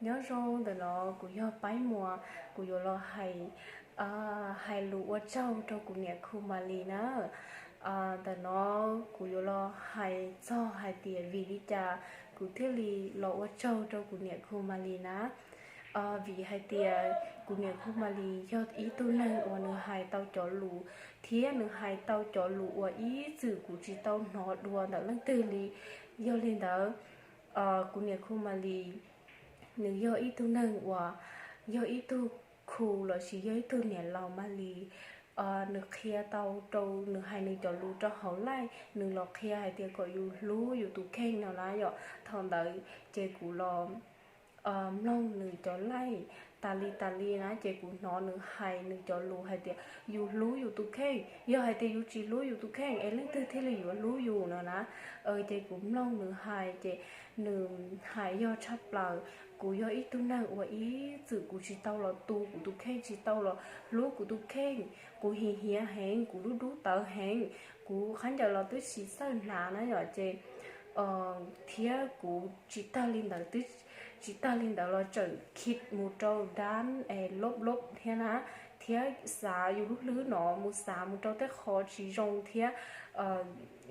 Nyob zoo, ntawm no kuv yog Paib Muas, kuv yuav los hais, hais lus ua tsaug rau kuv niam Khu Malis na. Ntawm no kuv yuav los hais txog hais tias vim li cas kuv thiaj li los ua tsaug rau kuv niam Khu Malis na. Vim hais tias kuv niam Khu Malis yog ib tug neeg uas nws hais tau cov lus, thiab nws hais tau cov lus uas ib txwm kuv tsis tau hnov dua ntawm leej twg li. Yog li ntawd, kuv niam Khu Malis nws yog ib tug neeg uas yog ib tug khu lossis yog ib tug niam laus Malis. Nws qhia tau rau, nws hais nws cov lus rau hauv live, nws los qhia hais tias kom yus hlub yus tus kheej no na yom. Thaum ntawd ces kuv los mloog nws cov live tas li tas li na, ces kuv hnov nws hais nws cov lus hais tias yus hlub yus tus kheej, yog hais tias yus tsis hlub yus tus kheej es leej twg thiaj li yuav hlub yus no na. Ces kuv mloog nws hais ces nws hais yog tshaj plaws. Kuv yog ib tug neeg uas ib txwm kuv tsis tau los tu kuv tus kheej, tsis tau los hlub kuv tus kheej. Kuv hiv hiav heev, kuv dub dub tawv heev, kuv khaub ncaws los twb tsis txawj hnav na yom. Ces thiab kuv tsis tag li ntawd, twb tsis tag li ntawd los tseem khij mus rau dab es lob lob thiab na, thiab xav yus lub hlwb no mus xav mus rau tej qho tsis zoo thiab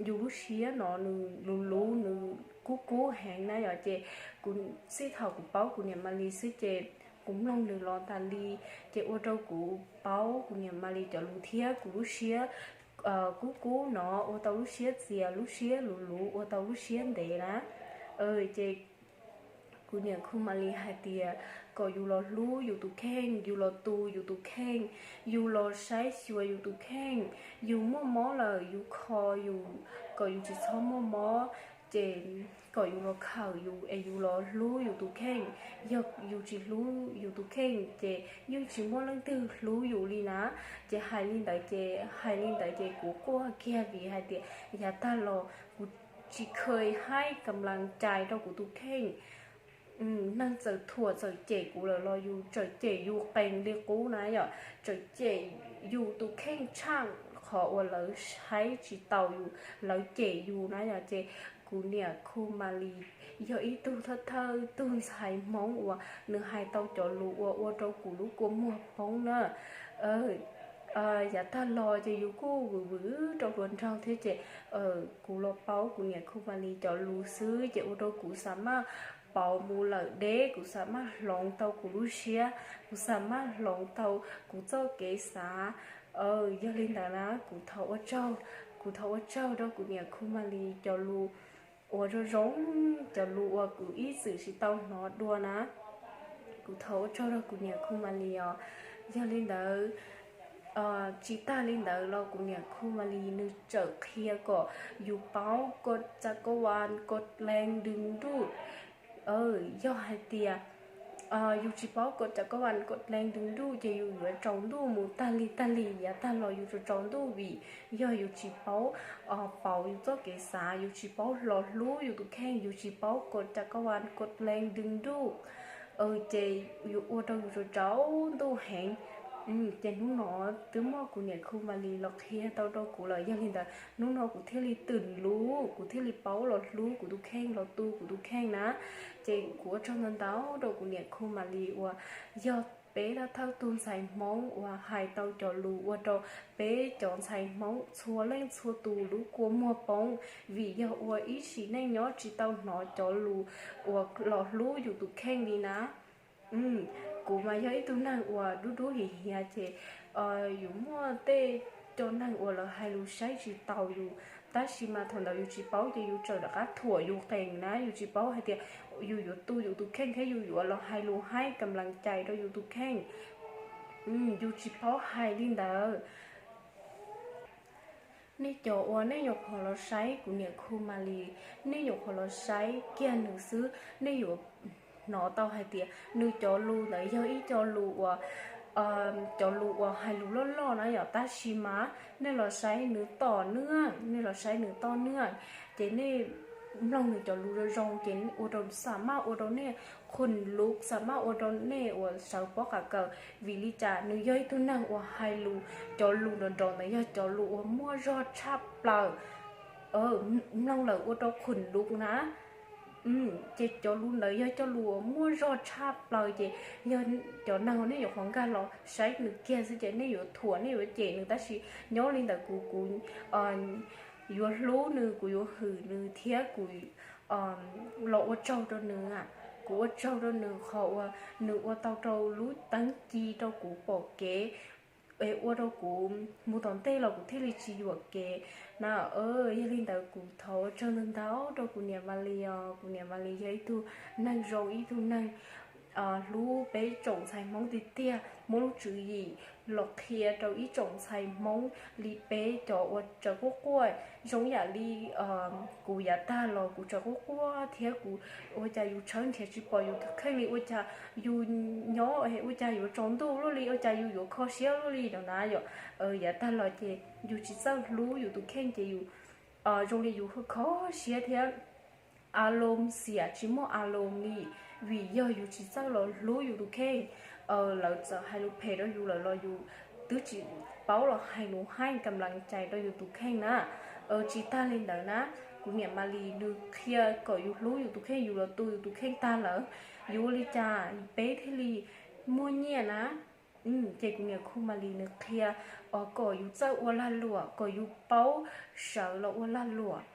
yus lub siab no nws luv luv, nws kub kub heev na yom. Ces kuv, txij thaum kuv paub kuv niam Malis xwb ces kuv mloog nws los tas li, ces ua rau kuv paub kuv niam Malis cov lus thiab kuv lub siab kub kub no ua tau lub siab txias lub siab luv luv, ua tau lub siab ntev na. Ces kuv niam Khu Malis hais tias kom yus los hlub yus tus kheej, yus los tu yus tus kheej, yus los saib xyuas yus tus kheej. Yus muaj mob lawm yus kho yus kom yus tsis txhob muaj mob, ces kom yus los khawm yus es yus los hlub yus tus kheej. Yog yus tsis hlub yus tus kheej ces yeej tsis muaj leej twg hlub yus li na. Ces hais li ntawd ces, hais li ntawd ces kuv quaj kiag vim hais tias yav tag los kuv tsis kheev haib kam las cais rau kuv tus kheej. Neeg txawm thuam txawm cem kuv lawm los yus tseem cem yus qees li qub na yom, tseem cem yus tus kheej tshaj qhov uas lawv saib tsis taus yus, lawv cem yus na yom. Ces kuv niam Khu Malis yog ib tug thawj thawj tug ntxhais Hmoob uas nws hais tau cov lus uas ua rau kuv lub kua muag poob na. Yav tag los ces yus kuj vwm vwm rau hluas nraug thiab ces kuv los paub kuv niam Khu Malis cov lus xwb ces ua rau kuv xam maj pauv mus lawm deb, kuv xam maj hloov tau kuv lub siab, kuv xam maj hloov tau kuv txoj kev xav. Yog li ntawd na kuv thov ua tsaug, kuv thov ua tsaug rau kuv niam Khu Malis cov lus uas zoo zoo, cov lus uas kuv ib txwm tsis tau hnov dua na. Kuv thov ua tsaug rau kuv niam Khu Malis os. Yog li ntawd, tsis tag li ntawd los kuv niam Khu Malis nws tseem qhia kom yus paub koj tsa koj vas koj dlees dws nruj. Yog hais tias yus tsis paub koj tsa koj vas koj dlees dws nruj ces yus yuav tsaus ntuj mus tag li tag li, yav tag los yus tsaus tsaus ntuj vim yog yus tsis paub pauv yus txoj kev xav, yus tsis paub los hlub yus tus kheej, yus tsis paub koj tsa koj vas koj dlees dws nruj. Ces yus ua rau yus tsaus tsaus ntuj heev. Ces hnub no twb muaj kuv niam Khu Malis los qhia tau rau kuv lawm, yog li ntawd hnub no kuv thiaj li twm lus, kuv thiaj li paub los hlub kuv tus kheej, los tu kuv tus kheej na. Ces kuv ua tsaug ntau ntau rau kuv niam Khu Malis uas yog peb thawj thawj tug ntxhais Hmoob uas hais tau cov lus ua rau peb cov ntxhais Hmoob txhua leej txhua tus lub kua muag poob, vim yog ua ib sim neej nyob tsis tau hnov cov lus uas los hlub yus tus kheej li na. Kuv mas yog ib tug neeg uas dub dub hiv hiav ces yus muaj tej cov neeg uas lawv hais lus saib tsis taus yus, tab sis mas thaum ntawd yus tsis paub ces yus tseem rov qab thuam yus qees na, yus tsis paub hais tias yus yuav tu yus tus kheej thiab yus yuav los hais lus haib kam las cais rau yus tus kheej. Yus tsis paub hais li ntawd. Nej cov uas nej nyuam qhuav los saib kuv niam Khu Malis, nej nyuam qhuav los saib kiag nws xwb, nej yuav hnov tau hais tias nws cov lus ntawd yog ib co lus uas, cov lus uas hais lus loj loj na yom, tab sis mas nej los saib nws tom nwj, nej los saib nws tom nwj, ces nej mloog nws cov lus zoo zoo ces ua rau, xam maj ua rau nej khuns lus, xam maj ua rau nej uas sawv pob qa kawm, vim li cas nws yog ib tug neeg uas hais lus, cov lus nrov nrov ntawd yog cov lus uas muaj zog tshaj plaws. Mloog lawm ua rau khuns lus na. Ces cov lus ntawd yog cov lus uas muaj zog tshaj plaws, ces yog cov neeg uas nej yuav qhov nkag los saib nws kiag xwb ces nej yuav thuam, nej yuav cem nws, tab sis nyob li ntawm kuv, kuv yuav hlub nws, kuv yuav hwm nws thiab kuv los ua tsaug rau nws. Kuv ua tsaug rau nws qhov uas nws ua tau rau lub teeb ci rau kuv pom kev, es ua rau kuv mus tom ntej los kuv thiaj li tsis yuam kev na. Yog li ntawd kuv thov ua tsaug ntau ntau rau kuv niam Malis os. Kuv niam Malis yog ib tug neeg zoo, ib tug neeg hlub peb tsoom ntxhais Hmoob tiag tiag, muab lub tswv yim los qhia rau ib tsoom ntxhais Hmoob li peb cov uas tsaws quaj quaj zoo yam li kuv yav tag los kuv tsaws quaj quaj thiab kuv, ua cas yus tshawb nrhiav tsis pom yus tus kheej li, ua cas yus nyob ua cas yuav tsaus ntuj luaj li, ua cas yus yuav kho siab luaj li no na yom. Yav tag los ces yus tsis txawj hlub yus tus kheej ces yus zoo li yus kho siab thiab a loo xiam tsis muaj a loo li, vim yog yus tsis txawj los hlub yus tus kheej. Lawv txawm hais lus phem rau yus lawm los yus twb tsis paub los hais lus haij kam lav cais rau yus tus kheej na. Tsis tag li ntawd na, kuv niam Malis nws qhia kom yus hlub yus tus kheej, yus los tu yus tus kheej tag lawm, yus ua li cas peb thiaj li muaj nyiaj na. Ces kuv niam Khu Malis nws qhia kom yus txawj ua lag luam, kom yus paub sawv los ua lag luam.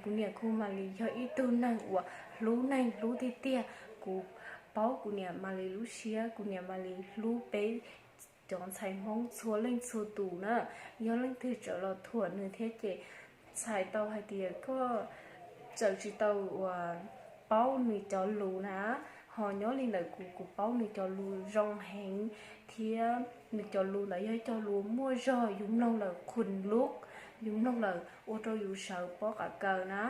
Kuv niam Khu Malis yog ib tug neeg uas hlub neeg hlub tiag tiag. Kuv paub kuv niam Malis lub siab, kuv niam Malis hlub peb cov ntxhais Hmoob txhua leej txhua tus na. Yog leej twg tseem los thuam nws thiab ces txhais tau hais tias koj tseem tsis tau uas paub nws cov lus na. Ho nyob li ntawm kuv, kuv paub nws cov lus zoo heev thiab nws cov lus ntawd yog cov lus muaj zog, yus mloog lawm qhuas lub, yus mloog lawm ua rau yus sawv pob qav kaws na.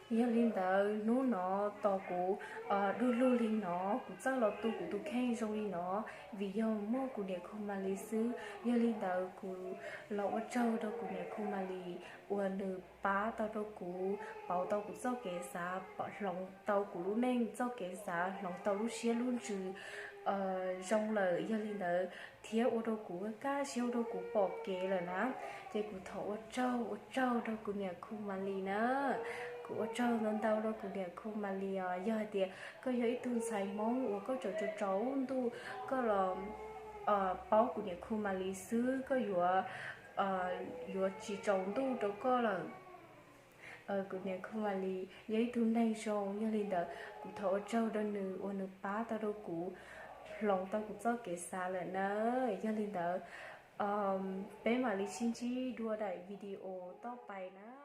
Yog li ntawd hnub no tos kuv du lug li no, kuv txawj los tu kuv tus kheej zoo li no, vim yog muaj kuv niam Khu Malis xwb. Yog li ntawd kuv los ua tsaug rau kuv niam Khu Malis uas nws pab tau rau kuv, pauv tau kuv txoj kev xav, hloov tau kuv lub neej txoj kev xav, hloov tau lub siab lub ntsws zoo lawm. Yog li ntawd thiab ua rau kuv kaj siab, ua rau kuv pom kev lawm na. Ces kuv thov ua tsaug, ua tsaug rau kuv niam Khu Malis na. Kuv ua tsaug ntau ntau rau kuv niam Khu Malis os. Yog hais tias koj yog ib tug ntxhais Hmoob uas koj tseem tsaus ntuj, koj los paub kuv niam Khu Malis xwb, koj yuav, yuav tsis tsaus ntuj rau koj lawm. Kuv niam Khu Malis yog ib tug neeg zoo, yog li ntawd kuv thov ua tsaug rau nws uas nws pab tau rau kuv, hloov tau kuv txoj kev xav lawm na. Yog li ntawd peb mam li sib ntsib dua daim video toj pais na.